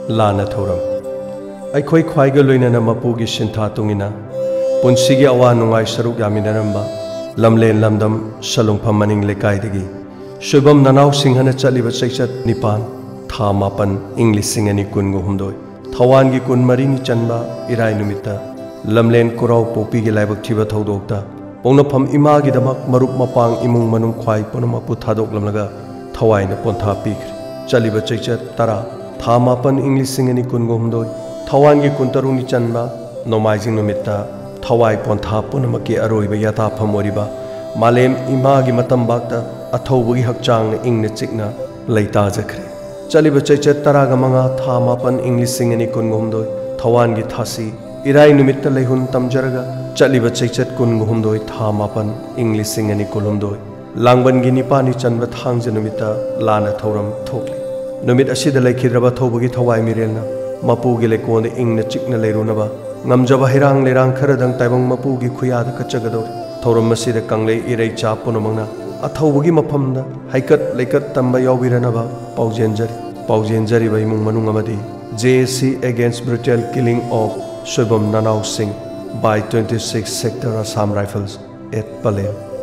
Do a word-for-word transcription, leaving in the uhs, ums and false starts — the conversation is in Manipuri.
ꯂꯥꯟꯅ ꯊꯧꯔꯝ꯫ ꯑꯩꯈꯣꯏ ꯈ꯭ꯋꯥꯏꯒ ꯂꯣꯏꯅꯅ ꯃꯄꯨꯒꯤ ꯁꯤꯟꯊꯥ ꯇꯨꯡꯏꯟꯅ ꯄꯨꯟꯁꯤꯒꯤ ꯑꯋꯥ ꯅꯨꯡꯉꯥꯏ ꯁꯔꯨꯛ ꯌꯥꯃꯤꯟꯅꯔꯝꯕ ꯂꯝꯂꯦꯟ ꯂꯝꯗꯝ ꯁꯂꯨꯡꯐꯝ ꯃꯅꯤꯡ ꯂꯩꯀꯥꯏꯗꯒꯤ ꯁꯣꯏꯕꯝ ꯅꯅꯥꯎ ꯁꯤꯡꯍꯅ ꯆꯠꯂꯤꯕ ꯆꯩꯆꯠ ꯅꯤꯄꯥꯟ, ꯊꯥ ꯃꯥꯄꯟ, ꯏꯪ ꯂꯤꯁꯤꯡ ꯑꯅꯤ ꯀꯨꯟꯒ ꯍꯨꯝꯗꯣꯏ, ꯊꯋꯥꯟꯒꯤ ꯀꯨꯟꯃꯔꯤꯅꯤ ꯆꯟꯕ ꯏꯔꯥꯏ ꯅꯨꯃꯤꯠꯇ ꯂꯝꯂꯦꯟ ꯀꯨꯔꯥꯎ ꯄꯣꯛꯄꯤꯒꯤ ꯂꯥꯏꯕꯛ ꯊꯤꯕ ꯊꯧꯗꯣꯛꯇ ꯄꯣꯛꯅꯐꯝ ꯏꯃꯥꯒꯤꯗꯃꯛ ꯃꯔꯨꯞ ꯃꯄꯥꯡ ꯏꯃꯨꯡ ꯃꯅꯨꯡ ꯈ꯭ꯋꯥꯏ ꯄꯨꯝꯅꯃꯛꯄꯨ ꯊꯥꯗꯣꯛꯂꯝꯂꯒ ꯊꯋꯥꯏꯅ ꯄꯣꯟꯊꯥ ꯄꯤꯈ꯭ꯔꯦ꯫ ꯆꯠꯂꯤꯕ ꯆꯩꯆꯠ ꯇꯔꯥ, ꯊꯥ ꯃꯥꯄꯟ, ꯏꯪ ꯂꯤꯁꯤꯡ ꯑꯅꯤ ꯀꯨꯟꯒ ꯍꯨꯝꯗꯣꯏ, ꯊꯋꯥꯟꯒꯤ ꯀꯨꯟꯇꯔꯨꯛꯅꯤ ꯆꯟꯕ ꯅꯣꯡꯃꯥꯏꯖꯤꯡ ꯅꯨꯃꯤꯠꯇ ꯊꯋꯥꯏ ꯄꯣꯟꯊꯥ ꯄꯨꯝꯅꯃꯛꯀꯤ ꯑꯔꯣꯏꯕ ꯌꯥꯊꯥꯐꯝ ꯑꯣꯏꯔꯤꯕ ꯃꯥꯂꯦꯝ ꯏꯃꯥꯒꯤ ꯃꯇꯝꯕꯥꯛꯇ ꯑꯊꯧꯕꯒꯤ ꯍꯛꯆꯥꯡꯅ ꯏꯪꯅ ꯆꯤꯛꯅ ꯂꯩꯇꯥꯖꯈ꯭ꯔꯦ꯫ ꯆꯠꯂꯤꯕ ꯆꯩꯆꯠ ꯇꯔꯥꯒ ꯃꯉꯥ, ꯊꯥ ꯃꯥꯄꯟ, ꯏꯪ ꯂꯤꯁꯤꯡ ꯑꯅꯤ ꯀꯨꯟꯒ ꯍꯨꯝꯗꯣꯏ, ꯊꯋꯥꯟꯒꯤ ꯊꯥꯁꯤ ꯏꯔꯥꯏ ꯅꯨꯃꯤꯠꯇ ꯂꯩꯍꯨꯟ ꯇꯝꯖꯔꯒ ꯆꯠꯂꯤꯕ ꯆꯩꯆꯠ ꯀꯨꯟꯒ ꯍꯨꯝꯗꯣꯏ, ꯊꯥ ꯃꯥꯄꯟ, ꯏꯪ ꯂꯤꯁꯤꯡ ꯑꯅꯤ ꯀꯨꯟꯍꯨꯝꯗꯣꯏ, ꯂꯥꯡꯕꯟꯒꯤ ꯅꯤꯄꯥꯜꯅꯤ ꯆꯟꯕ ꯊꯥꯡꯖ ꯅꯨꯃꯤꯠꯇ ꯂꯥꯟꯅ ꯊꯧꯔꯝ ꯊꯣꯛꯂꯤ꯫ ꯅꯨꯃꯤꯠ ꯑꯁꯤꯗ ꯂꯩꯈꯤꯗ꯭ꯔꯕ ꯊꯧꯕꯒꯤ ꯊꯋꯥꯏ ꯃꯤꯔꯦꯜꯅ ꯃꯄꯨꯒꯤ ꯂꯩꯀꯣꯜꯗ ꯏꯪꯅ ꯆꯤꯛꯅ ꯂꯩꯔꯨꯅꯕ ꯉꯝꯖꯕ ꯍꯩꯔꯥꯡ ꯂꯩꯔꯥꯡ ꯈꯔꯗꯪ ꯇꯥꯏꯕꯪ ꯃꯄꯨꯒꯤ ꯈꯨꯌꯥꯗ ꯀꯠꯆꯒꯗꯧꯔꯤ꯫ ꯊꯧꯔꯝ ꯑꯁꯤꯗ ꯀꯪꯂꯩ ꯏꯔꯩꯆꯥ ꯄꯨꯝꯅꯃꯛꯅ ꯑꯊꯧꯕꯒꯤ ꯃꯐꯝꯗ ꯍꯩꯀꯠ ꯂꯩꯀꯠ ꯇꯝꯕ ꯌꯥꯎꯕꯤꯔꯅꯕ ꯄꯥꯎꯖꯦꯟꯖꯔꯤ꯫ ꯄꯥꯎꯖꯦꯟꯖꯔꯤꯕ ꯏꯃꯨꯡ ꯃꯅꯨꯡ ꯑꯃꯗꯤ J A C Against Brutal Killing of Soibam Nanao Singh by twenty six Sector Assam Rifles at Palen꯫